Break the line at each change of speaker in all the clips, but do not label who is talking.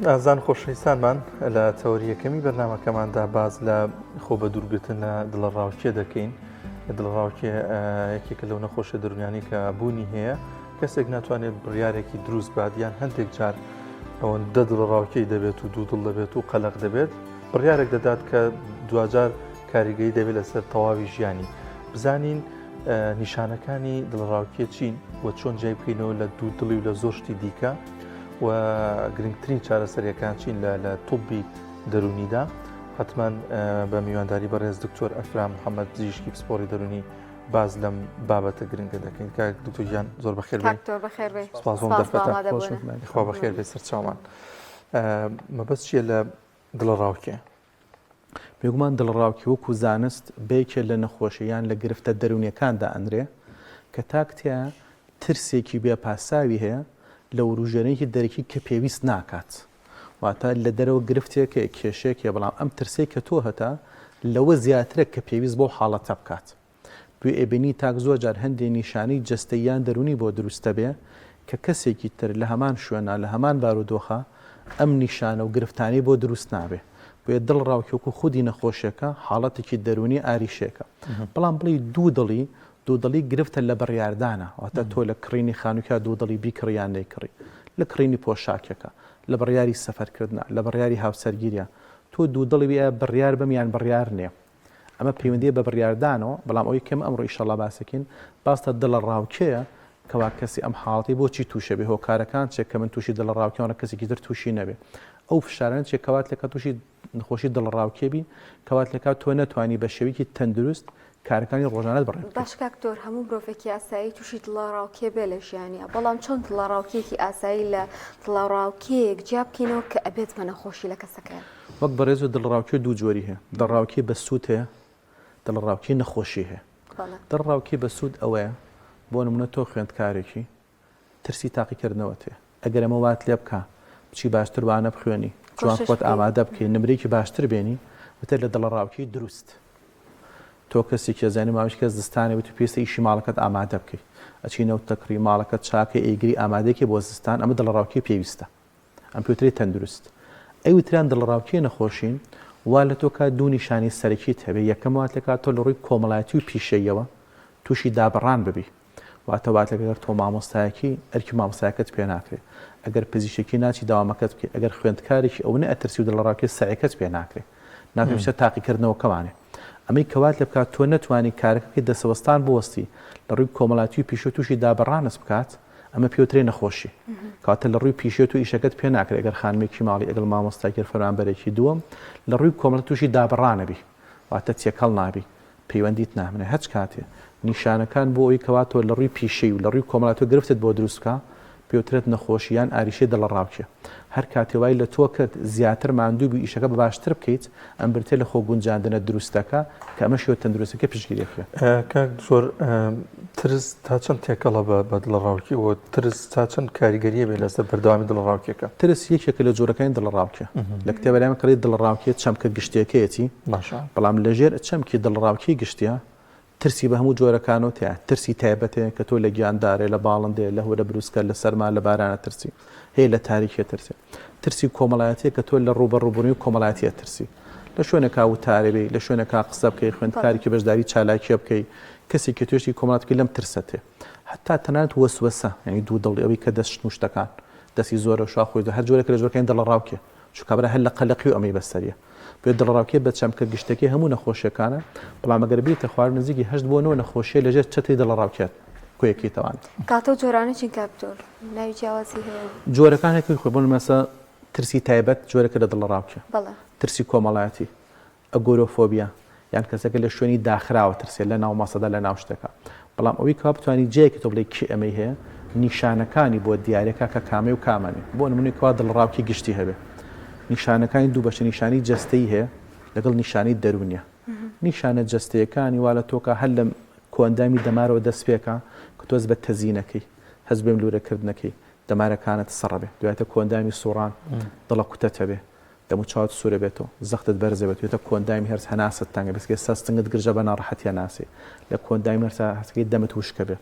ئازان خۆشەویستانمان لە تەوەری یەکەمی بەرنامەکەماندا باس لە خۆ بە دوورگرتن لە دڵەڕاوکێ دەکەین. دڵەڕاوکێ یەکێکە لەو نەخۆشە دەروونیانی کە بوونی هەیە کەسێک ناتوانێت بڕیارێکی دروست بات یان هەندێک جار ئەوەندە دڵەڕاوکێی دەبێت و دوودڵ دەبێت و قەلەق دەبێت بڕیارێک دەدات کە دواجار کاریگەری دەبێت لەسەر تەواوی ژیانی بزانین نیشانەکانی دڵڕاوکێ چین و چۆن جای بکەینەوە لە دوو دڵی و لە زۆر شتی دیکە و گرنگترین چارەسەریەکان چین لە لە طبی دەرونیدا حتمما بە میوانداری بەڕێز دکتۆر ئەفرا محەممەد پزیشکی پسپۆڕی دەرونی باز لەم بابەتە گرنگە دەکەین کاک دکتۆر گیان زۆر بەخێر بێی
بەخێر بێی
سپاس بۆم دەرفەتە خوا بەخێر بێ سەرچاوان مەبەست چییە لە دڵەڕاوکێ؟
بێگومان دڵەڕاوکێ وەکو زانست بە یەکێ لە نەخۆشی یان لە گرفتە دەروونیەکان دائەنرێ کە تاک تیا ترسێکی بێ پاساوی هەیە لە وروژێنێکی دەرەکی کە پێویست ناکات واتە لە دەرەوە گرفتێک هەیە کێشەیەک هەیە بەڵام ئەم ترسەی کە تۆ هەتە لەوە زیاترە کە پێویست بەو حاڵەتە بکات بۆیە ئەبینی تاک زۆر جار هەندێ نیشانەی جەستەیی یان دەروونی بۆ دروست دەبێ کە کەسێکی تر لە هەمان شوێنا لە هەمان بارودۆخا ئەم نیشانە و گرفتانەی بۆ دروست نابێ. بۆیە دڵەڕاوکێ وەکوو خودی نەخۆشیەکە حاڵەتێکی دەروونی ئاریشەیەکە. بەڵام بڵێی دوودڵی، دوودڵی گرفتە لە بڕیاردانە، واتە تۆ لە کڕینی خانووکیا دوودڵی بیکڕی یان نەیکڕی، لە کڕینی پۆشاکێکا، لە بڕیاری سەفەرکردنا، لە بڕیاری هاوسەرگیریا، تۆ دوودڵی بی ئایا بڕیار بەم یان بڕیار نەیەم. ئەمە پەیوەندیە بە بڕیاردانەوە، بەڵام ئەوەی کە ئێمە ئەمڕۆ ئیشەڵا باسەکەین باس لە دڵەڕاوکێیە کەوا کەسی ئەم حاڵەتەی بۆچی تووشە بێ، هۆکارەکان چیە کە من تووشی دڵەڕاوکێم ڕەنگە کەسێکی تر تووشی نەبێ، ئەو فشارانە چیە کەوات لەکات تووشی نەخۆشی دڵەڕاوکێ بی، کەوات لەکات تۆ نەتوانی بە شێوەیەکی تەندروست کارەکانی ڕۆژانەت بەڕێ بکەی.
باش کاک دکتۆر هەموو مرۆڤێکی ئاسایی تووشی دڵەڕاوکێ بێ لە ژیانیا بەڵام چۆن دڵەڕاوکێیەکی ئاسایی لە دڵەڕاوکێیەک جیا بکەینەوە کە ئەبێت بە نەخۆشی لە کەسەکەیا؟
وەک بەڕێز و دڵەڕاوکێ دوو جۆری هەیە دڵەڕاوکێ بە سوود هەیە دڵەڕاوکێ نەخۆشی هەیە دڵەڕاوکێ بە سوود ئەوەیە بۆ نمونە تۆ خوێندکارێکی ترسی تاقیکردنەوەت هەیە ئەگەر ئەمە وات لێ بکا بچی باشتر وانە بخوێنی جوان خۆت ئامادە بکەی نمرەیەکی باشتر بێنی وتە لە دڵەڕاوکێی دروست تۆ کەسێکی ئەزانی ماوەیەکی کەس زستانێ وتی پێویستە ئیشی ماڵەکەت ئامادە بکەی ئەچی نەوت دەکڕی ماڵەکەت چاکەی ئەیگری ئامادەیەکی بۆ زستان ئەمە دڵەڕاوکێ پێویستە ئەم پێوترێ تەندروست. ئەی وتران دڵەڕاوکێ نەخۆشین وا لە تۆ کات دوو نیشانەی سەرەکیت هەبێ یەکەم وات لەکات تۆ لە ڕووی کۆمەڵایەتی و پیشەییەوە تووشی دابڕان ببی واتە وات لەکات گەر تۆ مامۆستایەکی ئەرکی مامۆستایەکەت پێ ناکرێ ئەگەر پزیشکێکی ناچی دەوامەکەت بکەی ئەگەر خوێندکارێکی ئەونە ئەترسی و دڵەڕاوکێ سەعیەکەت پێ ناکرێ ناتوانی بچیتە تاقیکردنەوەکەوانێ ئەمەی کە وات لێ بکات تۆ نەتوانی کارەکە بکەی دەسەوەستان بوەستی لە ڕووی کۆمەڵایەتی و پیشەوە تووشی دابڕانت بکات ئەمە پێوترێ نەخۆشی کەواتە لە ڕووی پیشەوە تۆ ئیشەکەت پێ ناکرێ ئەگەر خانمێکی ماڵی ئەگەڵ مامۆستایەکی فەرمانبەرێکی دووەم لە ڕووی کۆمەڵە تووشی دابڕانەبی واتە تێکەڵ نابی پەیوەندیت نامێنێ هەچ کاتێ نیشانەکان بۆ ئەوی کەوا تۆ لە ڕووی پیشەی و لە ڕووی کۆمەڵاتەوە گرفتت بۆ دروست بکا پێوترێت نەخۆشی یان ئاریشەی دڵەڕاوکێ هەر کاتێ وای لە تۆ کرد زیاتر ماندوو بی و ئیشەکە بە باشتر بکەیت ئەم بریتیە لە خۆ گونجاندنە دروستەکە کە ئەمەش شێوە تەندروستەکە پشتگیری ئەکرێ.
کاک دکتۆر ترس تا چەند تێکەڵە بە بە دڵەڕاوکێ و ترس تا چەند کاریگەریە بێ لەسەر بەردەوامی دڵەڕاوکێکە؟
ترس یەکێکە لە جۆرەکانی دڵەڕاوکێ. لە کتێبە لای من کە دڵەڕاوکێ چەمکە گشتیەکەیەتی
باشە.
بەڵام لەژێر چەمکی دڵەڕاوکێی گشتیە ترسی بە هەموو جۆرەکانەوە تیایە. ترسی تایبەت هەیە کە تۆ لە گیاندارێ، لە باڵندەیە، لە هەورە بروسکە، لە سەرما، لە باران ئەترسی. هەیە لە تاریکی ئەترسێ. ترسی کۆمەڵایەتیە کە تۆ لە ڕووبەڕووبوونەوەی کۆمەڵایەتی ئەترسی. لە شوێنێکا وتارێ بێی، لە شوێنێکا قسە بکەی، خوێندکارێکی بەشداری چالاکیە بکەی، کەسێکی توێشتی کۆمەڵایەتی بکەی لەم ترسە تێ. هەتا تەنانەت وەسوەسە، یانی دوودڵی، ئەوەی کە دەست شتن و شتەکان، دەستی زۆرە و شا خۆی زۆر، هەر جۆرێکە لە جۆرەکانی دڵەڕاوکێ. چونکە کابرا هەر لە قەلەقی و ئەمەی بەسەریە. بۆیە دڵەڕاوکێ بە چەمکە گشتەکەی هەموو نەخۆشیەکانە، بەڵام ئەگەر بێیتە خوار نزیکی هەشت بۆ نۆ نەخۆشیە لەژێر چەتری دڵەڕاوکێ کۆیەکەیتەوانە.
کاتە و جۆرانە چین کاک دکتۆر؟ ناوی جیاوازی هەیە
و. جۆرەکان هەر خۆی بۆ نمونە ترسی تایبەت جۆرێکە لە دڵەڕاوکێ.
بەڵێ.
ترسی کۆمەڵایەتی، agoraphobia، یان کەسەکە لە شوێنی داخراوە ترسێ لە ناو مەسەدە لە ناو شتێکا بەڵام ئەوەی کەوا بتوانی جێیەکی تۆ بڵێی کێ ئەمەی هەیە نیشانەکانی بۆ دیارەکە کە کامەی و کامە نیە بۆ نمونەی کەوا دڵەڕاوکی گشتی هەبێ نیشانەکانی دوو بەشە نیشانەی جەستەیی هەیە لەگەڵ نیشانەی دەروونیە نیشانە جەستەیەکانی وا لە تۆکە هەر لە کۆئەندامی دەمارەوە دەست پێکا کە تۆ هەست بە تەزینەکەی هەست بە لوورەکردنەکەی دەمارەکانت سڕەبێ دوایتە کۆئەندامی سوڕان دڵەکوتەت هەبێ دەموچاوت سوورە بێتەوە، زەختت بەرزە بێت، وێتە کۆئەندامی هەرس هەناسەت تەنگە بێت، سەر سنگت گرژە بە ناڕەحەتی هەناسەی، لە کۆئەندامی هەرسا هەستەکەی دەمت وشکە بێ،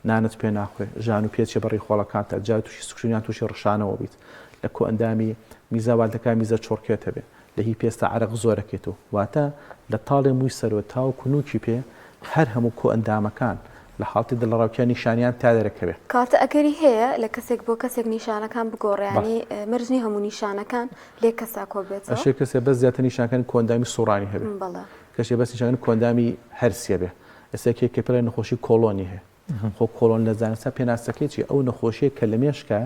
نانت پێ ناخورێ، ژان و پێچێ بە ڕیخۆڵەکانتا، جار تووشی سکچوون یان تووشی ڕشانەوە بیت. لە کۆئەندامی میزا وا دەکا میزە چۆڕکێت هەبێ، لە هی پێستا عەرەق زۆر ئەکەیت و واتە لە تاڵێ مووی سەرۆ تاوەکو نووکی پێ هەر هەموو کۆئەندامەکان لە حاڵەتی دڵەڕاوکێ نیشانیان تا دەرەکەوێ.
کەواتە ئەگەری هەیە لە کەسێک بۆ کەسێک نیشانەکان بگۆڕێ
بەڵێ.
یانی مەرج نیە هەموو نیشانەکان لەیەک کەسا کۆ بێتەوە؟
ئەشێ کەسێ بەس زیاتر نیشانەکانی کۆئەندامی سوڕانی هەبێ.
بەڵێ.
کەشێ بەس نیشانەکانی کۆئەندامی هەرسی هەبێ. ئێستا یەکێک کە پێڵێ نەخۆشی کۆڵۆنی هەیە. خۆ کۆڵۆن لە زانستا پێناسەکەی چیە؟ ئەو نەخۆشیە کە لە مێشکە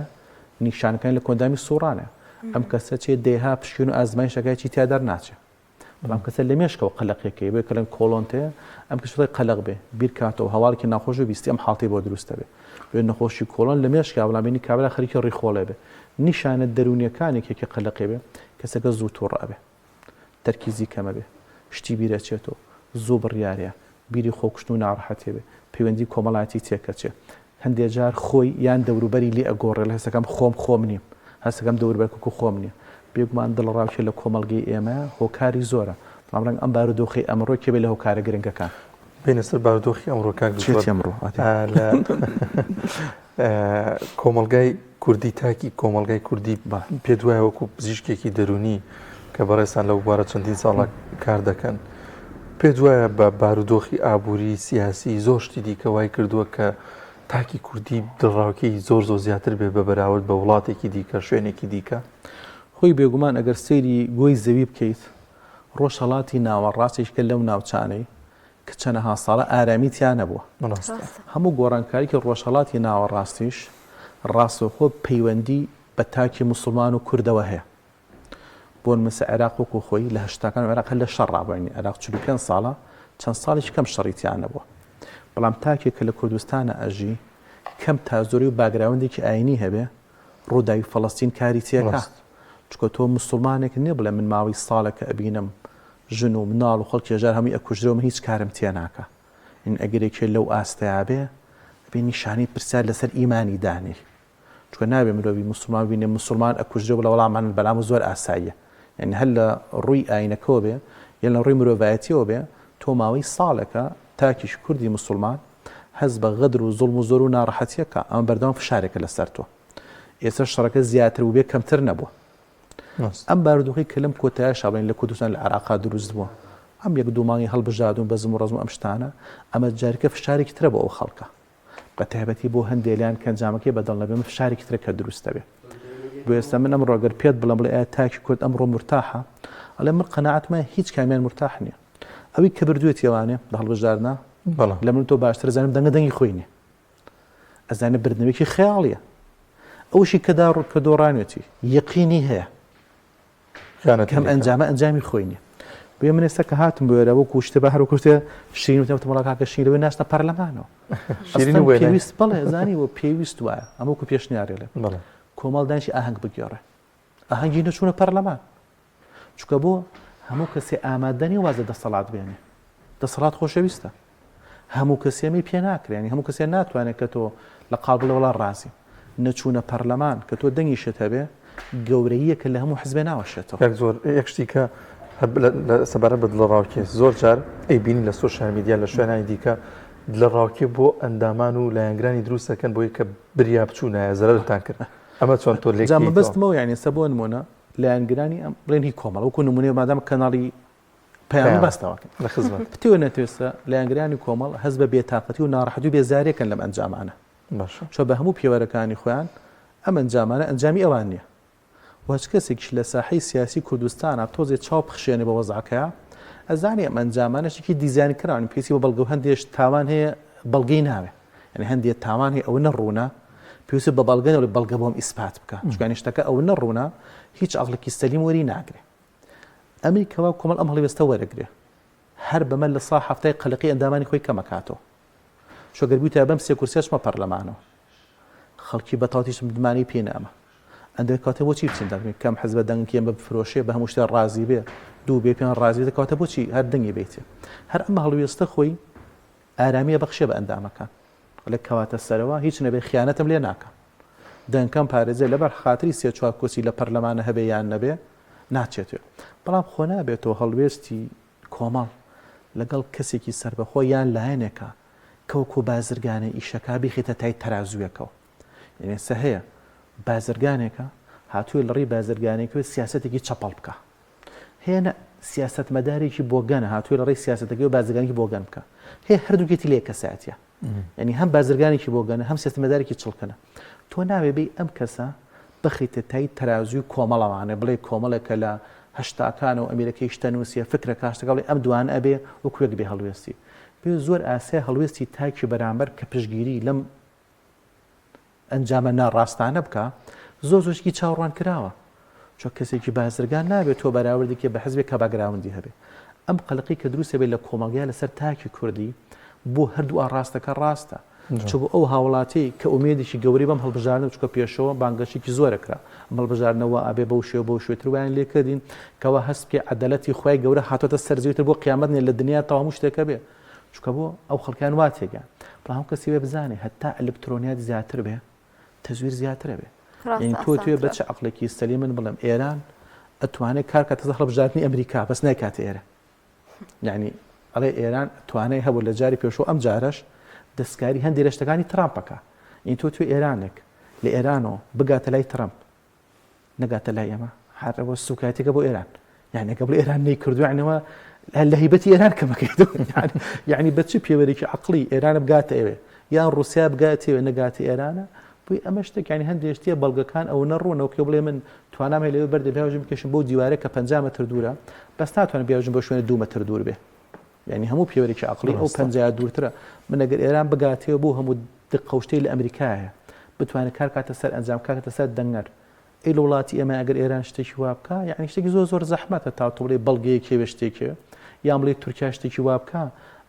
نیشانەکانی لە کۆندامی سوڕانە. ئەم کەسە چێ دەیها پشکین و ئازمایش ئەکا هیچی تیا دەرناچێ. بەڵام کەسە لە مێشکەوە قەلەقیەکەی بۆیە کەڵێن کۆڵۆن تێ ئەم کەسە خۆی قەلەق بێ بیر کاتەوە هەواڵێکی ناخۆش و بیستی ئەم حاڵتەی بۆ دروست دەبێ. بۆیە نەخۆشی کۆڵۆن لە مێشکە بەڵام بینی کابرا خەریکی ڕیخۆڵێ بێ. نیشانە دەروونیەکانی کێکی قەلەقی بێ کەسەکە زوو توڕە ئەبێ. تەرکیزی کەمە بێ، شتی بیر ئەچێتۆ، زوو بڕیارەیە، بیری خۆکوشتن و ناڕەحەتیە بێ، پەیوەندی کۆمەڵایەتی تێکەچێ، هەندێ جار خۆی یان دەوروبەری لێ ئەگۆڕێ، هەست ئەکەم خۆم خۆم نیم، هەست ئەکەم دەوروبەر وەکو خۆم نیە. بێگومان دڵەڕاوکێ لە کۆمەڵگەی ئێمە هۆکاری زۆرە، بەڵام ڕەنگە ئەم بارودۆخەی ئەمڕۆ یەکێ بێ لە هۆکارە گرنگەکان.
بێینە سەر بارودۆخی ئەمڕۆ کاک دکتۆر.
چێتی ئەمڕۆ؟ ئادەی.
لە کۆمەڵگای کوردی تاکی کۆمەڵگای کوردی پێت وایە وەکو پزیشکێکی دەرونی کە بەڕێزتان لەو بوارە چەندین ساڵە کار دەکەن پێت وایە بە بارودۆخی ئابووری سیاسی زۆر شتی دیکە وای کردووە کە تاکی کوردی دڵڕاوکێی زۆر زۆر زیاتر بێت بە بەراورد بە وڵاتێکی دیکە شوێنێکی دیکە؟
خۆی بێگومان ئەگەر سەیری گۆی زەوی بکەیت ڕۆژهەڵاتی ناوەڕاست یەکێکە لەو ناوچانەی کە چەنەها ساڵە ئارامی تیا نەبووە. هەموو گۆڕانکاریی ڕۆژهەڵاتی ناوەڕاستیش ڕاستەوخۆ پەیوەندی بە تاکی موسڵمان و کوردەوە هەیە. بۆ نموونە عێراق وەکو خۆی لە هەشتاکان عێراق هەر لە شەڕا بوو، یانی عێراق 45 ساڵە چەند ساڵێکی کەم شەڕی تیا نەبووە. بەڵام تاکێک کە لە کوردستانە ئەژی کەم تا زۆری و background ێکی ئایینی هەبێ ڕووداوی فەڵەستین کاری تێکا. چونکە تۆ موسڵمانێک نییە بڵێ من ماوەی ساڵێکە ئەبینم ژن و مناڵ و خەڵکی هەژار هەمووی ئەکوژرێ و من هیچ کارم تێ ناکا. یانی ئەگەر یەکێ لەو ئاستەیا بێ ئەبێ نیشانەی پرسیار لەسەر ئیمانی دانێی. چونکە نابێ مرۆڤی موسڵمان ببینێ موسڵمان ئەکوژرێ و بڵێ وەڵا من بەلام زۆر ئاساییە. یانی هەر لە ڕووی ئایینەکەوە بێ یان لە ڕووی مرۆڤایەتیەوە بێ تۆ ماوەی ساڵێکە تاکیش کوردی موسڵمان هەست بە غەدر و زوڵم و زۆر و ناڕەحەتیە کا. ئەمە بەردەوام فشارێکە لەسەر تۆ. ئێستا شەڕەکە زیاتر بووبێ کەمتر نەبووە. ئەم بارودۆخەی کە لەم کۆتایەشا بڵێین لە کوردستان لە عێراقا دروست بووە، ئەم یەک دوو مانگی هەڵبژاردن و بەزم و ڕەزم و ئەم شتانە، ئەمە جارێکە فشارێکی ترە بۆ ئەو خەڵکە. بە تایبەتی بۆ هەندێ لایەن کە ئەنجامەکەی بە دڵ نەبێ، ئەمە فشارێکی ترە کە دروست دەبێ. بۆ ئێستا من ئەمڕۆ گەر پێت بڵێم بڵێ ئایا تاکی کورد ئەمڕۆ مورتاحە؟ ئەڵێم من قەناعەتم وایە هیچ کامیان مورتاح نییە. ئەوی کە بردوویەتی ئەوانێ لە هەڵبژاردنا لە من و تۆ باشتر ئەزانم دەنگە دەنگی خۆی نییە. ئەزانێ بردنەوەیەکی خەیاڵیە ئەوشی کە دا کە دۆڕانێتی یەقینی هەیە کەم ئەنجامە ئەنجامی خۆی نیە بۆیە من ئێستا کە هاتم بۆێرە وەکو شتە بە هەر کوشتە شیرین وتم وتم وڵا کاکە شیرین لەوێ ناچنە پەرلەمانەوە
شیرین وێنە
پێویست بەڵێ زانی بۆ پێویست وایە ئەمە وەکو پێشنیارێ لێ
بەڵێ
کۆمەڵ دانیشی ئاهەنگ بگێڕێ ئاهەنگی نەچوونە پەرلەمان چونکە بۆ هەموو کەسێ ئامادە نیە واز لە دەسەڵات بێنێ دەسەڵات خۆشەویستە هەموو کەسێمی پێ ناکرێ ینی هەموو کەسێ ناتوانێت کە تۆ لە قاڵ بڵێ وڵا ڕازیم نەچوونە پەرلەمان کە تۆ دەنگیشت هەبێ گەورەییەکە لە هەموو حزبێ ناوەشێتەوە.
کاک زۆر یەک شتی کە سەبارەت بە دڵەڕاوکێ زۆر جار ئەیبینی لە social media لە شوێنانی دیکە دڵەڕاوکێ بۆ ئەندامان و لایەنگرانی دروست دەکەن بۆی کە بریا بچوونایە زەرەرتان کرد ئەمە چۆن تۆ لێک
جا مەبەستمەوە یانی ئێستا بۆ نموونە لایەنگرانی ئەم بڵێن هی کۆمەڵ وەکو نمونەیە مادام کەناڵی پەیام باستەوەکەن
لە خزمەت
بتەوێ نەتوێسە لایەنگرانی کۆمەڵ هەست بە بێتاقەتی و ناڕەحەتی و بێزاریەکەن لەم ئەنجامانە
باشە
چۆ بە هەموو پێوەرەکانی خۆیان ئەم ئەنجامانە ئەنجامی ئەوان نییە و هەچ کەسێکیش لە ساحەی سیاسی کوردستانا تۆزێ چاو بخشێنێ بە وەزعەکەیا ئەزانێ ئەم ئەنجامانە شتێکی دیزاین کراون پێویستی بە بەڵگە و هەندێش تاوان هەیە بەڵگەی ناوێ یعنی هەندێ تاوان هەیە ئەوە نەڕوونە پێویست بە بەڵگە نەڵێ بەڵگە بۆم ئیسپات بکە چونکە شتەکە ئەوە نەڕوونە هیچ عەقڵێکی سەلیم وەری ناگرێ ئەمریکا کۆمەڵ ئەم هەڵوێستە وەرەگرێ هەر بەمە لە سا هەفتای قەلەقی ئەندامانی خۆی کەمەکاتەوە چۆ گەر بوویتە بەم سێ کورسیە چمە پەرلەمانەوە خەڵکی بەتاڵتیش متمانەی پێ نامە ئەندێک کاتە بۆچی بچن دەنگ کەم حزبە دەنگی ئەمە بفرۆشێ بە هەموو شتێ ڕازی بێ دوو بێ پێیان ڕازی بێ کاتە بۆچی هەر دەنگی بیتێ هەر ئەمە هەڵوێستە خۆی ئارامیە بەخشێ بە ئەندامەکان لە کەواتە سەرەوە هیچ نەبێ خیانەتم لێ ناکە دەنگکەم پارێزێ لەبەر خاتری سێ چوار کورسی لە پەرلەمانە هەبێ یان نەبێ ناچێتێ بەڵام خۆ نابێتەوە هەڵوێستی کۆمەڵ لەگەڵ کەسێکی سەربەخۆ یان لایەنێکە کە وەکو بازرگانێ ئیشەکا بیخەیتە تای تەرازوویەکەوە. یەعنی ئێستا هەیە بازرگانێکە. هاتووە لە ڕێی بازرگانێکەوە سیاسەتێکی چەپەڵ بکا. هەیە نا سیاسەتمەدارێکی بۆگەنە هاتووە لە ڕێی سیاسەتەکەی و بازرگانێکی بۆگەن بکا. هەیە هەردووکێتی لە یەک کەسایەتیە. یعنی هەم بازرگانێکی بۆگەنە هەم سیاسەتمەدارێکی چڵکنە. تۆ نابێ بێی ئەم کەسە بخەیتە تای تەرازووی کۆمەڵەوانێ بڵێ کۆمەڵێکە لە هەشتاکانەوە ئەمیرەکەی شتە نووسیە فکرەکە شتەکە بڵێ ئەم دوانە ئەبێ وەکو یەک بێ هەڵوێستی. بێ زۆر ئاسایە هەڵوێستی تاکی بەرامبەر کە پشتگیری لەم ئەنجامە ناڕاستانە بکا زۆر زۆر شتێکی چاوەڕوان کراوە چۆن کەسێکی بازرگان نابێت تۆ بەراوردێکی بە حزبێک کە background ی هەبێ ئەم قەلقی کە دروستە بێت لە کۆمەڵگای لەسەر تاکی کوردی بۆ هەردوو ئاڕاستەکە ڕاستە چ بۆ ئەو هاوڵاتی کە ئومێدێکی گەورەی بەم هەڵبژاردنە چکە پێشەوە بانگەشێکی زۆرە کرا ئەم هەڵبژاردنەوە ئەبێ بەو شێوە بەو شێوتر وایان لێکردین کەوا هەست بکەی عەدالەتی خوای گەورە هاتۆتە سەر زەویتر بۆ قیامەت نیە لە دنیا تەواو هەموو شتێکە بێ چونکە بۆ ئەو خەڵکیان وا تێگەیان بەڵام هەموو کەسی بێ بزانێ هەتا ئەلکترۆنیات زیاتر بێ تەزویر زیاترە بێ یعنی تۆ توێ بە چ عقلێکی سەلی من بڵێم ئێران ئەتوانێت کار کاتە هەڵبژاردنی ئەمریکا بەس نایکاتە ئێرە یعنی ئەڵێ ئێران توانای هەبوو لە جاری پێشۆ ئەم جارەش دەستکاری هەندێک لە شتەکانی ترامپەکە این تۆ توێ ئێرانێک لە ئێرانەوە بگاتە لای ترامپ نەگاتە لای ئێمە هەر ئەوە سوکایەتێکە بۆ ئێران یعنی ئەگە بڵێ ئێران نەیکردو یعنیەوە لە هیبەتی ئێران کەمەکەیت یعنی بە چ پێوەرێکی عقلی ئێران بگاتە ئەوێ یان رووسیا بگاتەوێ نەگاتە ئێرانە بۆی ئەمە شتێک ینی هەندێک شتیە بەڵگەکان ئەو نەڕوونەوە کێ بڵێ من توانام هەیە لەوێ بەردێ بهاوژم بکێشم بۆ دیوارە کە 50 مەتر دوورە بەس ناتوانم بیاوژم بۆ شوێنە 2 مەتر دوور بێ یعنی هەموو پێوەرێکی عقلی ئەو 50 دوورترە من ئەگەر ئێران بگاتەوە بۆ هەموو دقەوشتەی لە ئەمریکایە بتوانێت کار کاتە سەر ئەنجام کاتە سەر دەنگەر ئەی لە وڵاتی ئێمە ئەگەر ئێران شتێکی وا بکا یعنی شتێکی زۆر زۆر زەحمەتە تا تۆ بڵێی بەڵگەیەکی هەبێ شتێکی هەبێ یان بڵێی تورکیا شتێکی وا بکا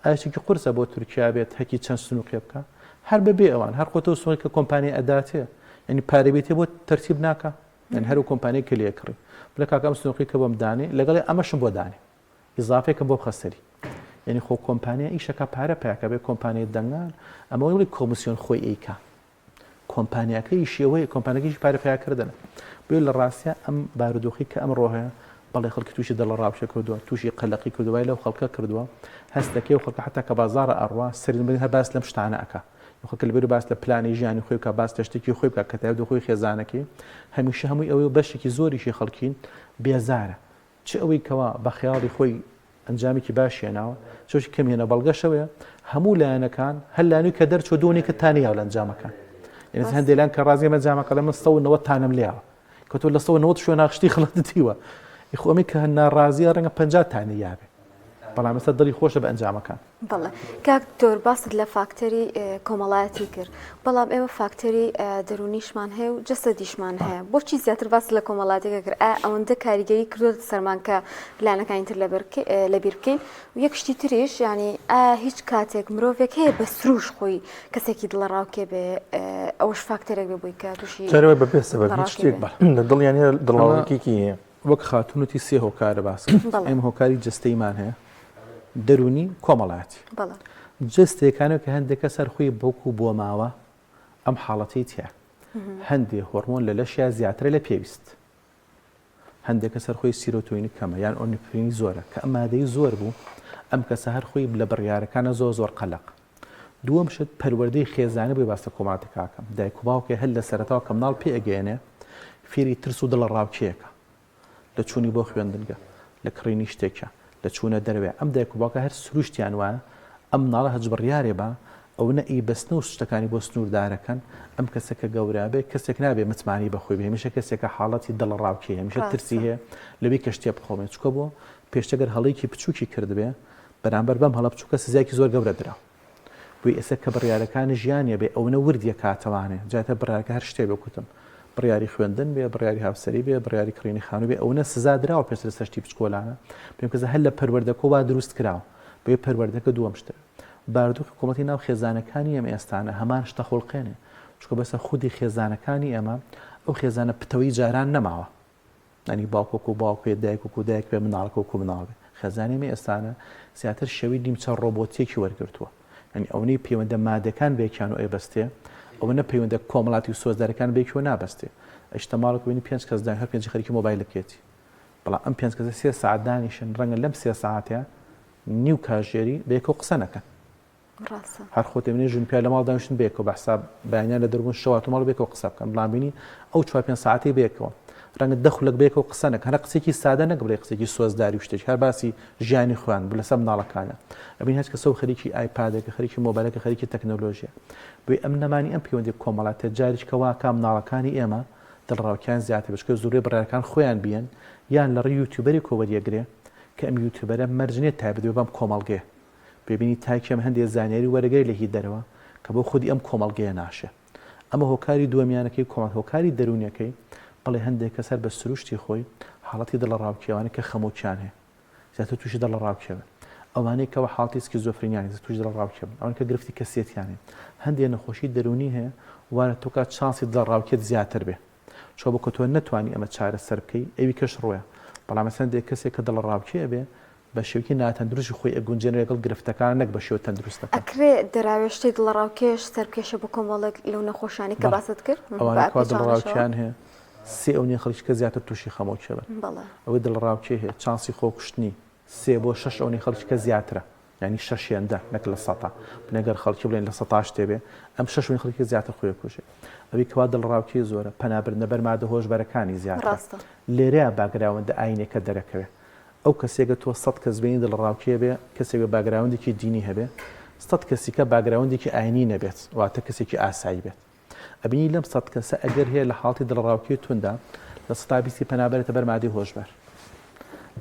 ئایا شتێکی قورسە بۆ تورکیا بێت هەکی چەند سنووقێ بکا هەر بەبێ ئەوان هەر خۆتەوە سنووقی کە کۆمپانیا ئەداتێ یعنی پارە بێتێ بۆ تەرتیب ناکا یعنی هەر کۆمپانیای کە لێ کڕی بڵێ کاکە ئەم سنووقی کە بۆم دانێ لەگەڵی ئەمەشم بۆ دانێ ئیزافێکم بۆ بخە سەری یعنی خۆ کۆمپانیا ئیشەکە پارە پیاکە بێ کۆمپانیای دەنگان ئەمە وڵی کۆمیسیۆن خۆی ئەیکا کۆمپانیاکە ئیشی ئەوەیە کۆمپانیاکەیشی پارە پەیاکردنە بۆیە لە ڕاستیا ئەم بارودۆخی کە ئەمڕۆ هەیە بەڵێ خەڵکی تووشی دڵەڕاوکێ کردووە تووشی قەلەقی کردووە وای لەو خەڵکە کردووە هەست دەکەی و خەڵکە حتا کە بازاڕە ئەڕوا سەری بن هەر باس لەم شتانە ئەکا خەڵکە لەبەر باس لە پلانی ژیانی خۆی بکا باس لە شتێکی خۆی بکا کە تایبەت بە خۆی خێزانەکەی هەمیشە هەمووی ئەوەی بەشێکی زۆریشی خەڵکی بێزارە چ ئەوەی کەوا بە خەیاڵی خۆی ئەنجامێکی باشی هێناوە، چ ئەوەی کەم هێنا، بەڵگەش ئەوەیە هەموو لایەنەکان هەر لایەنێک کە دەرچووە دووەنی کە تانی یاوە لە ئەنجامەکان. یعنی هەندێک لایەن کە ڕازیە بە ئەنجامەکە ئەڵێ من 190 تانم لێیاوە. کە تۆ لە 190 شوێنا شتی خەڵەتت دیوە. خۆ ئەمەی کە ناڕازیە ڕەنگە 50 تانی یابێ. بەڵام ئێستا دڵی خۆشە بە ئەنجامەکان.
بەڵێ کاک دکتۆر باست لە فاکتەری کۆمەڵایەتی کرد بەڵام ئێمە فاکتەری دەرونیشمان هەیە و جەسەدیشمان هەیە بۆچی زیاتر باست لە کۆمەڵاتەکە کرد ئایا ئەوەندە کاریگەری کردوەتە سەرمان کە لایەنەکانی تر لەبیر بکەین و یەک شتی تریش یعنی ئایا هیچ کاتێک مرۆڤێک هەیە بە سروش خۆی کەسێکی دڵەڕاوکێ بێ ئەوەش فاکتەرێک بێ بۆی کە تووشی
جارێ بە بێ سەبەب هیچ شتێک لە دڵیان هەیە دڵەڕاوکێکی هەیە
وەک خاتوون وتی سێ هۆکارە باس کرد ئێمە هۆکاری جەستەیمان هەیە دەروونی کۆمەڵایەتی جەستەیەکانەوە کە هەندێک کەس هەر خۆی بەوکو بۆ ماوە ئەم حاڵەتەی تیا هەندێ هۆرمۆن لە لەشیا زیاترە لە پێویست هەندێک کەس هەر خۆی سیرۆتۆینی کەمە یان ئۆنیفرینی زۆرە کە ئەم مادەی زۆر بوو ئەم کەسە هەر خۆی لە بڕیارەکانە زۆر زۆر قەلەق دووەم شت پەروەردەی خێزانی بۆی باس لە کۆمەڵاتەکە ئەکەم دایک و باوکێ هەر لە سەرەتاوە کە مناڵ پێ ئەگەیەنێ فێری ترس و دڵەڕاوکێیەکە لە چوونی بۆ خوێندنگە لە کڕینی شتێکە لە چوونە دەرەوەی ئەم دایک و باوکە هەر سروشتیان وایە ئەم مناڵە هەچ بڕیارێ بە ئەو نە ئیبەستن و شتەکانی بۆ سنووردارەکەن ئەم کەسە کە گەورە بێ کەسێک نابێ متمانەی بەخۆی بێ هەمیشە کەسێکە حاڵەتی دڵەڕاوکێ هەمیشە ترسی هەیە لەوەی کە شتێ بقەومێ چونکە بۆ پێشتر گەر هەڵەیەکی بچووکی کردبێ بەرامبەر بەم هەڵە بچوکە سزایەکی زۆر گەورە درا. بۆیە ئێستا کە بڕیارەکانی ژیانیە بێ ئەونە ورد یەکاتەوانێ جا تا بڕیارەکە هەر شتێ بێ کوتم بڕیاری خوێندن بێ بڕیاری هاوسەری بێ بڕیاری کڕینی خانوو بێ ئەونە سزا دراوە پێشتر لەسەر شتی بچکۆلانە پێم کەسە هەر لە پەروەردەکۆ وا دروست کراوە بۆیە پەروەردەکە دووەم شتە باردوخی کۆمەڵی ناو خێزانەکانی ئێمە ئێستانە هەمان شتە خوڵقێنێ چونکە بەسە خودی خێزانەکانی ئێمە ئەو خێزانە پتەوەی جاران نەماوە یانی باوک وەکو باوک بێت، دایک وەکو دایک بێت، منداڵەکە وەکو منداڵ بێت. خێزانی ئێمەی ئێستانە زیاتر شێوەی نیمچە ڕۆبۆتییەکی وەرگرتووە. یانی ئەوەنەی پەیوەندە مادەکان بەیەکیانەوە ئەیبەستێ، ئەوەنە پەیوەندە کۆمەڵاتی و سۆزدارەکان بەیەکیەوە نابەستێ. ئەچیتە ماڵێک بینی پێنج کەس دانیشتوون، هەر پێنجی خەریکی مۆبایلەکەیەتی. بەڵام ئەم پێنج کەسە سێ سەعات دانیشن، ڕەنگە لەم سێ سەعاتەیا نیو کاژێری بەیەکەوە قسە نەکەن.
ڕاستە.
هەر خۆت ئەبینی ژن پیاو لە ماڵ دانیشتن بەیەکەوە بە حساب بەیانیان لە دەربوون شەو هاتوو ماڵ بەیەکەوە قسە بکەن بەڵام بینی ئەو چوار پێنج سەعاتەی بەیەکەوە. ڕەنگە دە خولەک بەیەکەوە قسە نەکەن، هەر قسەیەکی سادە نەک بڵێی قسەیەکی سۆزداری و شتێکی، هەر باسی ژیانی خۆیان بوو لەسەر مناڵەکانیان. ئەبینی هەچ کەسە و خەریکی ئایپادێکە، خەریکی مۆبایلەکە، خەریکی تەکنەلۆژیە. بۆیە ئەم نەمانی ئەم پەیوەندیە کۆمەڵاتیە جاریچکە واکا مناڵەکانی ئێمە دڵەڕاوکێیان زیاتر بێت، چونکە زۆربەی بڕیارەکان خۆیان بیەن یان لە ڕێی یوتیوبەرێکەوە وەریەگرێ کە ئەم یوتیوبەرە مەرج نیە تایبەت بێ بەم کۆمەڵگەیە. ببینی تاکی ئەم هەندێ زانیاری وەرەگرێ لە هی دەرەوە کە بۆ خودی ئەم کۆمەڵگەیە ناشێ. ئەمە هۆکاری دووەمیانەکەی کۆمەڵ هۆکاری دەروونیەکەی، بەڵێ هەندێک کەس هەر بە سروشتی خۆی حاڵەتی دڵەڕاوکێ ئەوانەی کە خەمۆکیان هەیە زیاتر تووشی دڵەڕاوکێ بن، ئەوانەی کەوا حاڵەتی سکیزۆفرینیان هەیە تووشی دڵەڕاوکێ بن، ئەوانەی کە گرفتی کەسیەتیان هەیە، هەندێک نەخۆشی دەروونی هەیە وا لە تۆ کات چانسی دڵەڕاوکێت زیاتر بێ چۆ بۆ کە تۆ نەتوانی ئەمە چارەسەر بکەی ئەوی کەش ڕۆیە بەڵام مەسەلەن دێ کەسێک کە دڵەڕاوکێ ئەبێ بە شێوەیەکی ناتەندروستی خۆی ئەگونجێنێ لەگەڵ گرفتەکان نەک بە شێوە تەندروستەکان.
ئەکرێ دەراوێشتەی دڵەڕاوکێش سەرکێشە بۆ کۆمەڵێک لەو نەخۆشانەی کە
بەڵێ
باست کرد بە
ئەوانەی کەوا
پێچەوانەشەوە؟
دڵەڕاوکێیان هەیە سێ ئەونەی خەڵکی کە زیاتر تووشی خەمۆکێ بن.
بەڵێ.
ئەوەی دڵەڕاوکێی هەیە چانسی خۆکوشتنی سێ بۆ شەش ئەونەی خەڵکی کە زیاترە. یانی شەش هێندە نەک لە سەتا بنێ گەر خەڵکی بڵێن لە سەتا شتێ بێ ئەم شەش وین خەڵکی زیاتر خۆی ئەکوژێ ئەوی کەوا دڵەڕاوکێی زۆرە پەنا بردنە بەر مادە هۆشبەرەکانی زیاترە
ڕاستە.
لێرەیا باگراوەندە ئاینێکە دەرەکەوێ ئەو کەسێکە تۆ سەت کەس بینی دڵەڕاوکێ بێ کەسێک بە باگراوەندێکی دینی هەبێ سەت کەسیکە باگراوەندێکی ئاینی نەبێت واتە کەسێکی ئاسایی بێت ئەبینی لەم سەت کەسە ئەگەر هەیە لە حاڵەتی دڵەڕاوکێی توندا لە سەتا بیستی پەنا بەرێتە بەر مادەی هۆشبەر،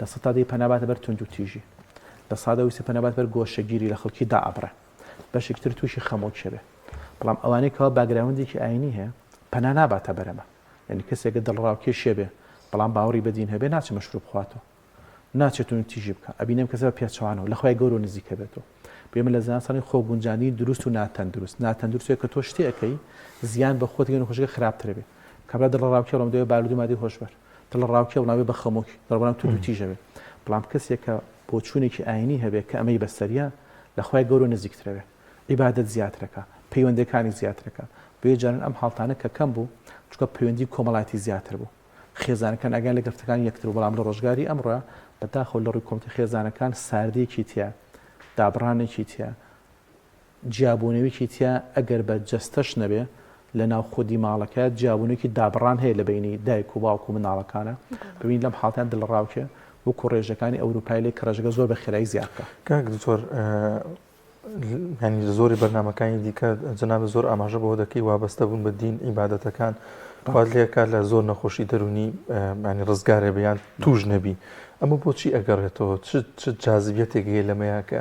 لە سەتا دەی پەنا باتە بەر توندوتیژی، لە سادا ویستی پەنا بات بەر گۆشەگیری لە خەڵکی دائەبڕێ، بەشێکی تر تووشی خەمۆکیە بێ. بەڵام ئەوانەی کەوا باگراوندێکی ئاینی هەیە پەنا ناباتە بەر ئەمە. یانی کەسێکە دڵەڕاوکێشیە بێ بەڵام باوەڕی بە دین هەبێ ناچێ مەشروب بخواتەوە. ناچێت توند تیژی بکا ئەبینێ ئەم کەسە بە پێچەوانەوە لە خوای گەورەوە نزیکە بێتەوە بێ من لە زانستانی خۆ گونجاندنی دروست و ناتەندروست ناتەندروست کە تۆ شتێ ئەکەی زیان بە خۆت گەن خۆشەکە خراپترە بێ کابرا دڵە ڕاوکێ بەڵام دەوێ بالودی مادەی هۆشبەر دڵە ڕاوکێ بەڵام بێ بە خەمۆکی دڵ بەڵام توند و تیژە بێ بەڵام کەسێک کە بۆچوونێکی ئاینی هەبێ کە ئەمەی بەسەریە لە خوای گەورە نزیکترە بێ عیبادەت زیاترەکە پەیوەندەکانی زیاترەکە بۆیە جاران ئەم حاڵتانە کە کەم بوو چونکە پەیوەندی کۆمەڵاتی زیاتر بوو خێزانەکان ئاگایان لە گرفتەکانی یەکتر بوو، بەڵام لە ڕۆژگاری ئەمڕۆیا بەداخەوە لە ڕووی کۆمەڵی خێزانەکان ساردییەکی تیا، دابڕانێکی تیا، جیابوونەوەیەکی تیا، ئەگەر بە جەستەش نەبێ لە ناو خودی ماڵەکە جیابوونەوەیەکی دابڕان هەیە لە بەینی دایک و باوک و منداڵەکانە، ببینی لەم حاڵەتەیان دڵەڕاوکێ وەکوو ڕێژەکانی ئەوروپای لێ کە ڕێژەکە زۆر بە خێرایی زیاد بکا.
کاک دکتۆر یانی لە زۆری بەرنامەکانی دیکە جەنابت زۆر ئاماژە بەوە دەکەی وابەستە بوون بە دین عیبادەتەکان خوات لێکات لە زۆر نەخۆشی دەرونی ینی ڕزگارێ بیان توش نەبی ئەمە بۆچی ئەگەڕێتەوە چ چ جازبیەتێک هەیە لەمەیە کە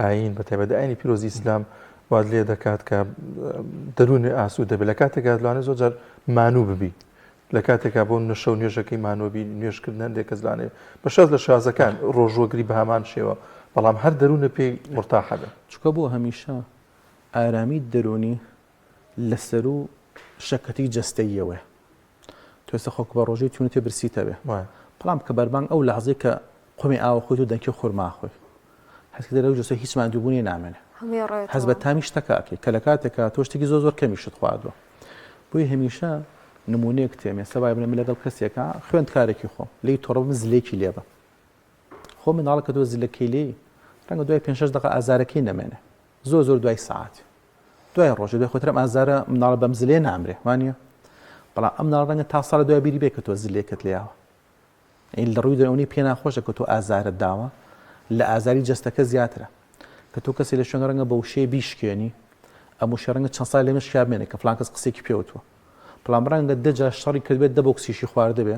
ئاین بە تایبەت ئاینی پیرۆزی ئیسلام وات لێ دەکات کە دەروونی ئاسوو دەبێت لە کاتێکا لەوانەیە زۆر جار مانوو ببی لە کاتێکا بۆ منە شەو نوێژەکەی مانۆبی نوێژکردن هەندێک کەس لانێ بە شاز لە شازەکان ڕۆژوەگری بە هەمان شێوە بەڵام هەر دەروونە پێی مورتاحە بێ.
چونکە بۆ هەمیشە ئارامی دەروونی لە سەروو شەکەتی جەستەییەوەیە. تۆ ئێستا خۆ بە ڕۆژەی تونتێ برسیتە بێ بەڵام کە بەربانگ ئەو لەحزەی کە قومی ئاوە خۆیت و دەنکی خورما خۆی هەست کردی لەو جەستە هیچ ماندووبوونی نامێنێ هەست بە تامی شتەکە ئەکەی کە لە کاتێکا تۆ شتێکی زۆر زۆر کەمیشت خواردووە بۆیە هەمیشە نمونەیەک تێم ئێستا وای بڵێ من لەگەڵ کەسێکا خوێندکارێکی خۆم لێی توڕە بم زلێکی لێ بە خۆ مناڵەکە تۆ زلەکەی لێی ڕەنگە دوای پێ شەش دقە ئازارەکەی نەمێنێ زۆر زۆر دوای سەعات دوای ڕۆژێ دوای خۆترم ئازارە مناڵە بەم زلێ نامرێ وانە بەڵام ئەم مناڵ ڕەنگە تا ساڵە دوای بیری بێ کە تۆ زلێکت لێیاوە لە ڕووی دەروونی پێ ناخۆشە کە تۆ ئازارت داوە لە ئازاری جەستەکە زیاترە کە تۆ کەسی لە شوێن ڕەنگە بە وشەیە بیشکێنی ئەم وشە ڕەنگە چەند ساڵ لە مێشکیا بمێنێ کە فلان کەس قسێکی پێ وتووە بەڵام ڕەنگە دە جار شەڕی کردبێت دە بۆکسیشی خواردبێ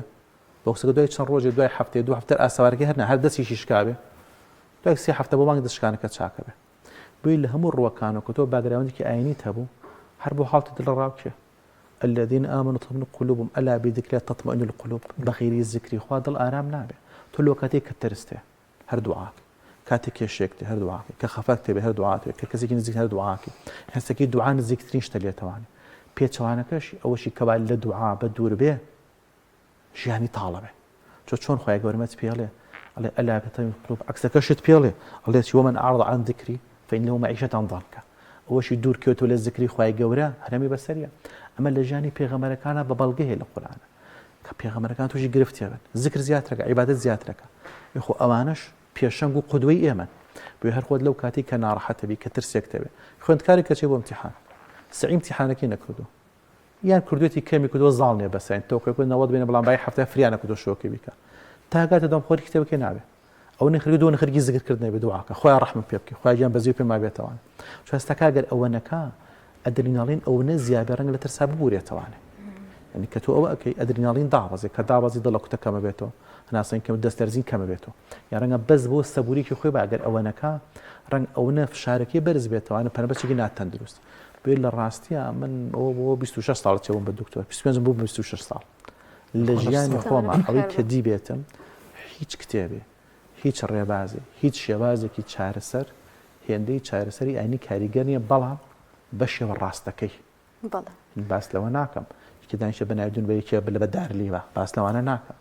بۆکسەکە دوای چەند ڕۆژێ دوای هەفتەیە دوو هەفتە ئاسەوارەکەی هەر نا هەر دەستیشی شکابێ دوای سێ هەفتە بۆ مانگ دەست شکانەکە چاکە بێ بۆیە لە هەموو ڕووەکانەوە کە تۆ باگراوندێکی ئاینیت هەبوو هەر بۆ حاڵتی دڵەڕاوکێ الذین آمنوا تطمئن قلوبهم الا بذکر الله تطمئن القلوب بە غەیری زیکری خوا دڵ ئارام نابێ تۆ لۆ کاتێک کە ترست هەیە هەر دوعاکەی کاتێک کێشەیەک تێ هەر دوعاکەی کە خەفەت تێبێ هەر دوعات کە کەسێکی نزیک هەر دوعاکەی هەستەکەی دوعا نزیکترین شتە لێتەوانێ پێچەوانەکەش ئەوەشی کەوا لە دوعا بە دوور بێ ژیانی تاڵە بێ چۆ چۆن خوای گەورە مەت پێڵێ ئەڵێ الا بتطمئن القلوب عەکسەکەشت پێڵێ ئەڵێ چی ومن اعرض عن ذکری فان له معیشة ضنکا ئەوەشی دوور کەوتەوە لە زکری خوای گەورە هەرەمی بەسەریە ئەمە لە ژیانی پێغەمبەرەکانە بە بەڵگە هەیە لە قورئانە کە پێغەمبەرەکان تووشی گرفتێ بن زکر زیاترەکە عیبادەت زیاترەکە یخۆ ئەوانەش پێشەنگ و قودوەی ئێمەن بۆیە هەر خۆت لەو کاتەی کە ناڕەحەتە بی کە ترسێک تەوێ خوێندکارێک کەچێ بۆ امتحان سعی امتحانەکەی نەکردو. یان کردوێتی کەمی کردووە زاڵ نیە بەسەین تۆ خۆی 90 بێنە بەڵام بای هەفتە فریانە کردو شۆکی بیکە تا گاتە دەم خۆری کتێبەکەی نابێ ئەو نەخەری دوو نەخەرگی زگر کردنە بێ دوعاکە خۆیان ڕەحمم پێ بکەی خوای گیان بەزیو پێما بێتەوان چاستەکە گەر ئەوە نەکا ئەدریناڵین ئەوەنە زیابێ ڕەنگە لە ترسا ببورێتەوانێ یعنی کە تۆ ئەوە ئەکەی ئەدریناڵین دابەزێ کە دابەزی دڵە کوتە کەمە بێتەوە هەناسەین کەم دەست لەرزین کەمە بێتەوە یا ڕەنگە بەس بۆ سەبوریکی خۆی با ئەگەر ئەوە نەکا ڕەنگ ئەوەنە فشارەکەی بەرز بێتەوانە پەنەبەچێکی ناتەندروست بێ لە ڕاستیە من ئەوە بۆ 26 ساڵ چێ بووم بە دکتۆر 25 بوو 26 ساڵ لە ژیانی خۆما ئەوەی کە دیبێتم هیچ کتێبێ هیچ ڕێبازێ هیچ شێوازێکی چارەسەر هێندەی چارەسەری ئاینی کاریگەر نیە بەڵام بەشێوە ڕاستەکەی
بەڵێ.
باس لەوە ناکەم یەکێ دانیشێ بە ناوی دون بە یەکێ بلە بە دار لیوە باس لەوانە ناکەم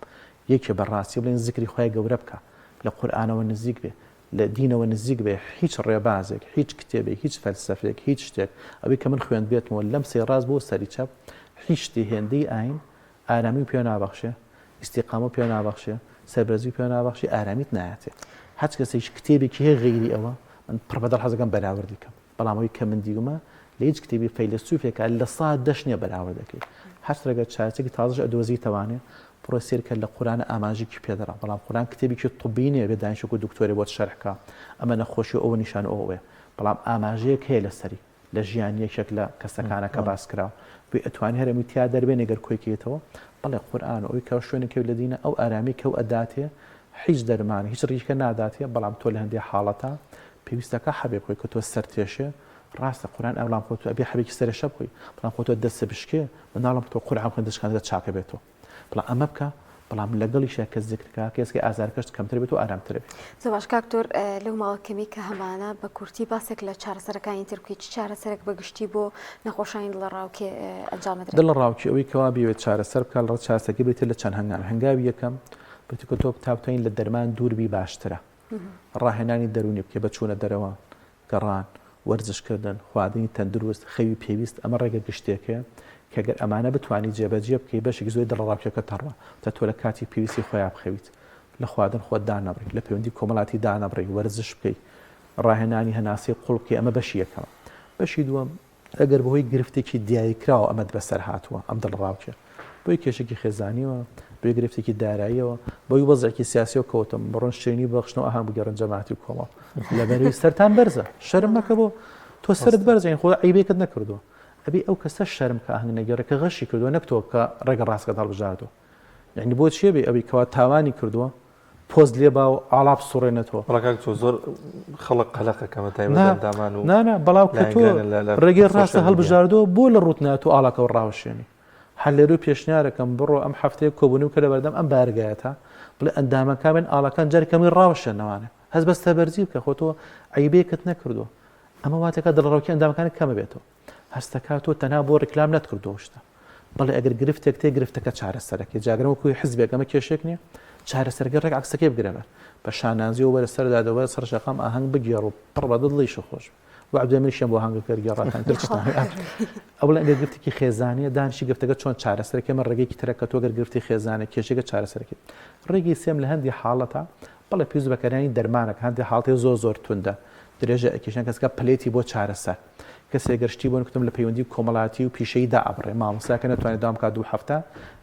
یەکێ بە ڕاستی بڵێن زکری خوای گەورە بکا لە قورئانەوە نزیک بێ لە دینەوە نزیک بێ هیچ ڕێبازێک هیچ کتێبێک هیچ فەلسەفێک هیچ شتێک ئەوەی کە من خوێندبێتمەوە لەم سەی ڕاست بۆ سەری چەپ هیچ شتی هێندەی ئاین ئارامی پێ نابەخشێ ئیستیقامە پێ نابەخشێ سەربەرزی پێ نابەخشێ ئارامیت نایەتێ هەچ کەسێک کتێبێکی هەیە غەیری ئەوە من پڕ بەدڵ حەزەکەم بەراوردی کەم بەڵام ئەوەی کە من دیومە لە هیچ کتێبی فەیلەسوفێکا لە سا دەش نییە بەراورد دەکەی هەر ڕێگە چارەسەرێکی تازەش ئەدۆزیتەوانێ بڕۆ سێر کە لە قورئان ئاماژێکی پێ دەرا بەڵام قورئان کتێبێکی طبی نییە بێ دانیشێک و دکتۆرێ بۆت شەرح کا ئەمە نەخۆشی و ئەوە نیشان و ئەوەیە بەڵام ئاماژەیەک هەیە لەسەری لە ژیانی یەکێک لە کەسەکانە کە باس کرا بێ ئەتوانی هەر ئەمی تیا دەربێنێ گەر کۆی کەیتەوە بەڵێ قورئان و ئەوی کە شوێنێک لە دینە ئەو ئارامی کەو ئەداتێ هیچ دەرمان هیچ ڕیکە ناداتێ بەڵام تۆ لە هەندێ حاڵەتا پێویستەکا حەبێ بخۆی کە تۆ سەر تێشێ ڕاستە قورئان ئەوڵام خۆ تۆ ئەبێ حەبێکی سەرێشە بخۆی بەڵام خۆ تۆ دەستت بشکێ مناڵم تۆ قورئان بخوێن دەست شکاندنت چاکە بێتەوە بەڵام ئەمە بکە بەڵام لەگەڵیشا کە زکر کا کێسکەی ئازارەکەشت کەمتر بێت و ئارامتر بێت.
زۆر باش کاک دکتۆر لەو ماوە کەمی کە هەمانە بە کورتی باسێک لە چارەسەرەکانی تر بکەی چ چارەسەرێک بە گشتی بۆ نەخۆشانی دڵەڕاوکێ ئەنجام دەدرێت؟
دڵەڕاوکێ ئەوەی کەوا بیەوێت چارەسەر بکات لە چارەسەرەکەی بریتیە لە چەند هەنگاو هەنگاوی یەکەم بریتیە کە تۆ تا بتوانیت لە دەرمان دوور بی باشترە ڕاهێنانی دەروونی بکەی بە چوونە دەرەوە، گەڕان، وەرزشکردن، خواردنی تەندروست، خەوی پێویست، ئەمە ڕێگە گشتییەکەیە کە گەر ئەمانە بتوانی جێبەجێ بکەی بەشێکی زۆری دڵەڕاوکێکەت دەڕوا تا تۆ لە کاتی پێویستی خۆیا بخەویت، لە خواردن خۆت دانەبڕی، لە پەیوەندی کۆمەڵاتی دانەبڕی، وەرزش بکەی، ڕاهێنانی هەناسەی قوڵ بکەی، ئەمە بەشی یەکەمە. بەشی دووەم، ئەگەر بەهۆی گرفتێکی دیاریکراوە ئەمەت بەسەر هاتووە، ئەم دڵەڕاوکێ، بەهۆی کێشێکی خێزانیەوە، بەهۆی گرفتێکی داراییەوە، بەهۆی وەزعێکی سیاسیەوە کەوتم، بڕۆن شیرینی ببەخشنەوە ئاهەنگ بگێڕن جەماعەتی و کۆمەڵ. لەبەرەوەی سەرتان بەرزە، شەرم مەکە بۆ تۆ سەرت بەرزە، یانی خۆ عەیبێکت نەکردووە. ئەبێ ئەو کەسە شەرم کە ئاهەنگ نەگێڕێ کە غەشی کردووە نەک تۆ کە ڕێگە ڕاستەکەت هەڵبژاردووە. یانی بۆ چیە بێ ئەوی کەوا تاوانی کردووە پۆست لێ با و ئاڵا بسوڕێنێتەوە.
بەڵا کاک تۆ زۆر خەڵک قەلەقە کە بە تایبەت
نا
ئەندامان و
نا نا بەڵام کە تۆ
لایەنگرانە لە لە
ڕێگەی ڕاستە
سۆشیال میدیا.
هەڵبژاردووە بۆ لە ڕووت نایەت و ئاڵاکەوە ڕاوەشێنی؟ هەر لێرەوە پێشنیارەکەم بڕۆ ئەم هەفتەیە کۆبوونەوە بکە لەبەردەم ئەم بارگایەتا بڵێ ئەندامەکان بێن ئاڵاکان جارێک هەمووی ڕاوەشێنەوانێ هەست بە سەربەرزی بکە خۆ تۆ عەیبەیەکت نەکردووە ئەمە وا دەکات دڵەڕاوکێ ئەندامەکانت کەم بێتەوە. هەستەکا تۆ تەنها بۆ ڕیکلام نەتکردووە ئەو شتە بەڵێ ئەگەر گرفتێک تێ گرفتەکە چارەسەرەکەی جاگەر وەکوی حزبێک ئەمە کێشێک نییە چارەسەرەکەی ڕێک عەکسەکەی بگرە بەر بە شانازیەوە وەرە سەر دادە وەرە سەر شەقام ئاهەنگ بگێڕ و پڕ بە دڵیش خۆش و عەبدولئەمیریشیان بۆ ئاهەنگەکە گێڕاتان تر چتان ئەو بڵێ ئەگەر گرفتێکی خێزانیە دانیشی گرفتەکە چۆن چارەسەرەکەی ئەمە ڕێگەیەکی ترە کە تۆ گەر گرفتی خێزانە کێشەکە چارەسەرەکەی ڕێگەی سێم لە هەندی حاڵەتە بەڵێ پێویست بەکارهێنانی دەرمانەکە هەندێ حاڵەتی زۆر زۆر توندە درێژە ئەکێشن کەسەکە پلێتی بۆ چارەسەر کەسێک گەر شتی بۆ نکوتم لە پەیوەندی کۆمەڵاتی و پیشەیی دائەبڕێ مامۆستاکە نەتوانێت داوام بکات دوو هەفتە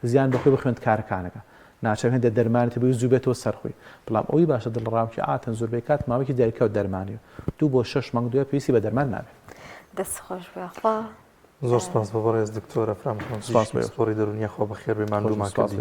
زیان بەخۆی بە خوێندکارەکانەکە ناچار هەندێک دەرمانی تبوی زوو بێتەوە سەر خۆی بەڵام ئەوی باشە دڵەڕاوکێ عادەتەن زۆربەی کات ماوەیەکی دیاریکراو دەرمانی دوو بۆ شەش مانگ دوای پێویستی بە دەرمان نابێت.
دەست خۆش بێ خوا.
زۆر سپاس بۆ بەڕێز دکتۆر ئەفرام
سپاس بۆ
پسپۆڕی دەروونیە خوا بەخێر بێ ماندوومان کردی.